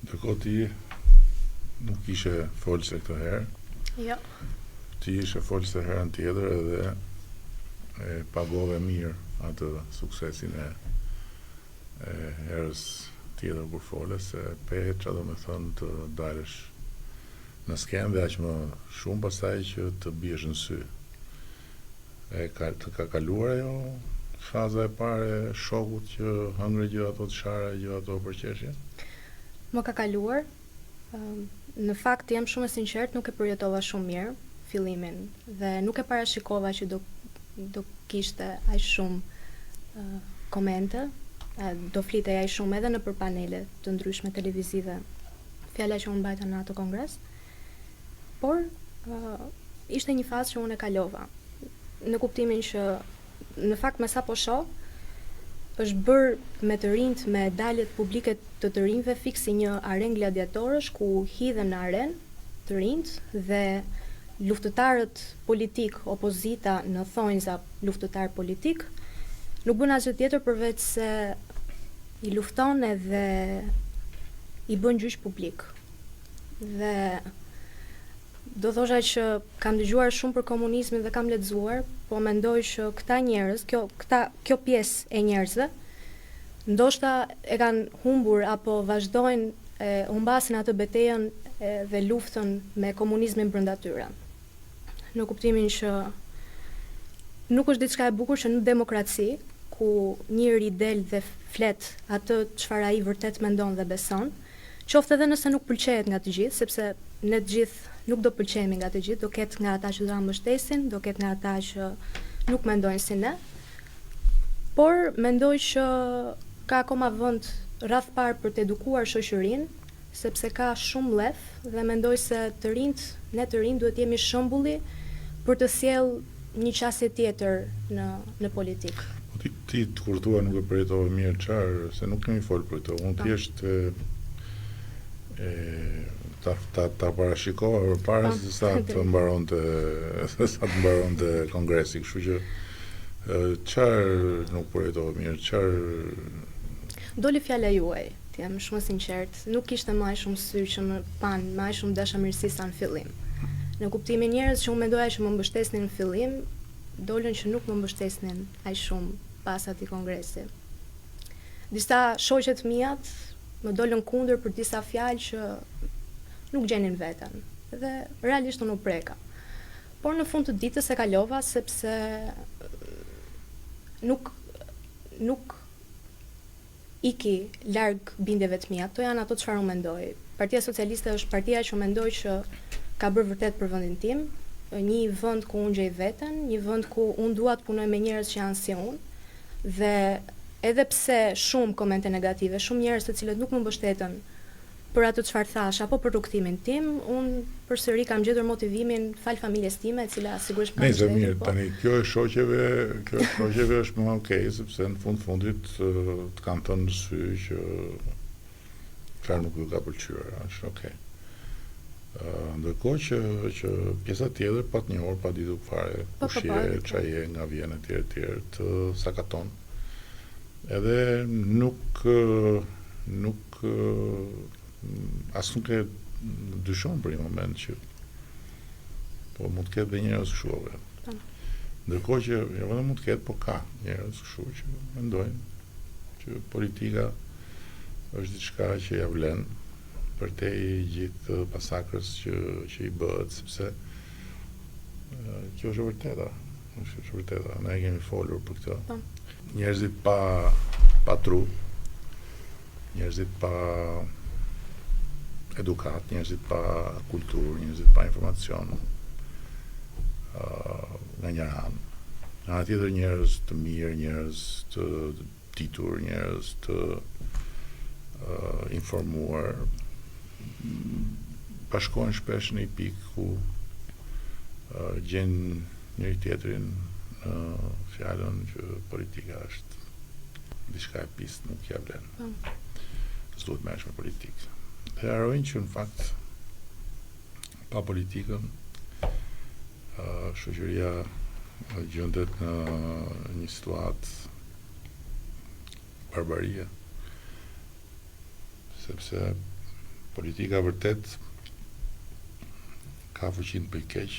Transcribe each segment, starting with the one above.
Ndërkohë ti nuk ishe folëse këtë herë. Jo. Ti ishe folëse herën tjetër edhe e pagove mirë atë suksesin e e herës tjetër kur fole, se pe ça do me thënë të dalësh në skenë dhe aq më shumë pastaj që të biesh në sy. E ka, të ka kaluar ajo faza e parë e shokut që hëngre gjithë ato të shara, gjithë ato përqeshje? Më ka kaluar. Në fakt jam shumë e sinqertë, nuk e përjetova shumë mirë fillimin dhe nuk e parashikova që do do kishte aq shumë komente, do flitej aq shumë edhe nëpër panele të ndryshme televizive. Fjala që unë mbajta në atë kongres. Por, ishte një fazë që unë e kalova. Në kuptimin që, në fakt me sa po shoh, është bërë me të rinjtë, me daljet publike të të rinjve fiks si një arenë gladiatorësh ku hidhen në arenë të rinjtë dhe luftëtarët politikë, opozita në thonjza luftëtarë politikë, nuk bën asgjë tjetër përveç se i lufton edhe i bën gjyq publik. Dhe do thosha që kam dëgjuar shumë për komunizmin dhe kam lexuar, po mendoj që këta njerëz, kjo këta kjo pjesë e njerëzve ndoshta e kanë humbur apo vazhdojnë e humbasin atë betejën dhe luftën me komunizmin brenda tyre. Në kuptimin që nuk është diçka e bukur që në demokraci, ku njeri del dhe flet atë çfarë ai vërtet mendon dhe beson, Qoftë edhe nëse nuk pëlqehet nga të gjithë, sepse ne të gjithë nuk do pëlqehemi nga të gjithë, do ketë nga ata që do na mbështesin, do ketë nga ata që nuk mendojnë si ne. Por mendoj që ka akoma vend radhë parë për të edukuar shoqërinë, sepse ka shumë mllef dhe mendoj se të rinjtë, ne të rinjtë duhet të jemi shembulli për të sjellë një qasje tjetër në në politikë. Po ti ti kur thua nuk e përjetove mirë çfarë, se nuk kemi fol për këtë. Unë po. thjesht e, e ta ta ta parashikova përpara po, se sa të mbaronte se sa të mbaronte kongresi, kështu që çfarë nuk përjetove mirë, çfarë Doli fjala juaj, të jem shumë e sinqertë, nuk kishte më aq shumë sy që më panë me aq shumë dashamirësi sa në fillim. Në kuptimin njerëz që unë mendoja që më mbështesnin në fillim, dolën që nuk më mbështesnin aq shumë pas atij kongresi. Disa shoqe të miat më dolën kundër për disa fjalë që nuk gjenin veten dhe realisht unë u preka. Por në fund të ditës e kalova sepse nuk nuk iki larg bindjeve të mia. Këto janë ato çfarë unë mendoj. Partia Socialiste është partia që unë mendoj që ka bërë vërtet për vendin tim, një vend ku unë gjej veten, një vend ku unë dua të punoj me njerëz që janë si unë dhe edhe pse shumë komente negative, shumë njerëz të cilët nuk më mbështetën për atë çfarë thashë apo për rrugëtimin tim, unë përsëri kam gjetur motivimin falë familjes time, e cila sigurisht më ka mbështetur. Nejse mirë, po. tani kjo e shoqeve, kjo e shoqeve është më okay, sepse në fund fundit të kanë thënë në sy që çfarë nuk ju ka pëlqyer, është okay. Ndërkohë që që pjesa tjetër pa të njohur, pa ditur fare po, kush po, je, ça je, nga vjen etj etj, të sakaton. Edhe nuk nuk as nuk e dyshon për një moment që po mund të ketë dhe njerëz kështu apo jo. Po. Ndërkohë që jo vetëm mund të ketë, po ka njerëz kështu që mendojnë që politika është diçka që ia vlen përtej gjithë masakrës që që i bëhet sepse kjo është e vërteta. Është e vërteta. Ne e kemi folur për këtë. Po. Njerëzit pa pa tru, njerëzit pa edukatë, njerëzit pa kulturë, njerëzit pa informacion, uh, nga njëra anë. Nga ana tjetër njerëz të mirë, njerëz të ditur, njerëz të uh, informuar, bashkohen shpesh në një pikë ku uh, gjejnë njëri tjetrin në fjalën që politika është diçka e pistë, nuk ia vlen. Po. S'duhet merresh me politikë. Dhe harrojnë që në fakt pa politikën shoqëria gjendet në një situatë barbarie. Sepse Politika vërtet ka fuqinë të bëjë keq,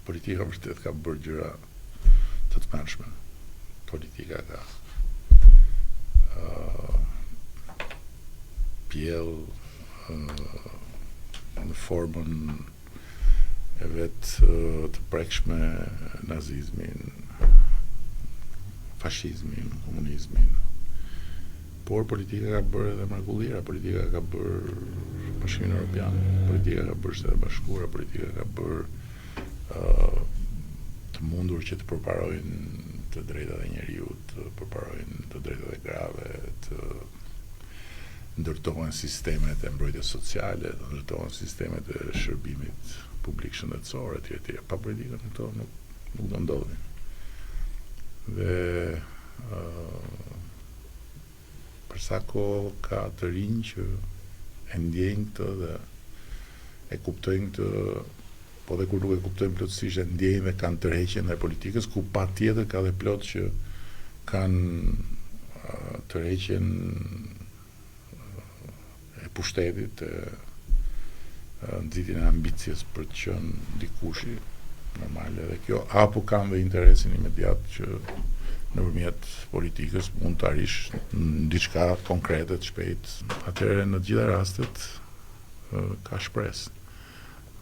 politika vërtet ka bërë gjëra të tmerrshme. Politika ka uh, pjellë uh, në formën e vet të prekshme nazizmin, fashizmin, komunizmin. Por politika ka bërë edhe mrekullira, politika ka bërë Bashkimin Europian, politika ka bërë Shtetet e Bashkuara, politika ka bërë uh, të mundur që të përparojnë të drejtat e njeriut, të përparojnë të drejtat e grave, të ndërtohen sistemet e mbrojtjes sociale, të ndërtohen sistemet e shërbimit publik shëndetësor etj etj. Pa politikën këto nuk nuk do ndodhin. Dhe uh, për sa kohë ka të rinj që e ndjejnë këtë dhe e kuptojnë këtë, po dhe kur nuk e kuptojnë plotësisht e ndjejnë dhe kanë tërheqje ndaj politikës, ku patjetër ka dhe plot që kanë tërheqjen e pushtetit, e nxitjen e ambicies për të qenë dikushi, normal edhe kjo, apo kanë dhe interesin imediat që nëpërmjet politikës mund të arrish në diçka konkrete të shpejtë. Atëherë në të gjitha rastet ka shpresë.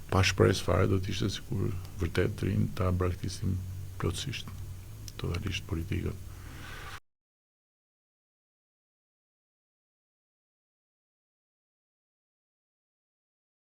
Pa shpresë fare do të ishte sikur vërtet të rinjtë ta braktisin plotësisht, totalisht politikën.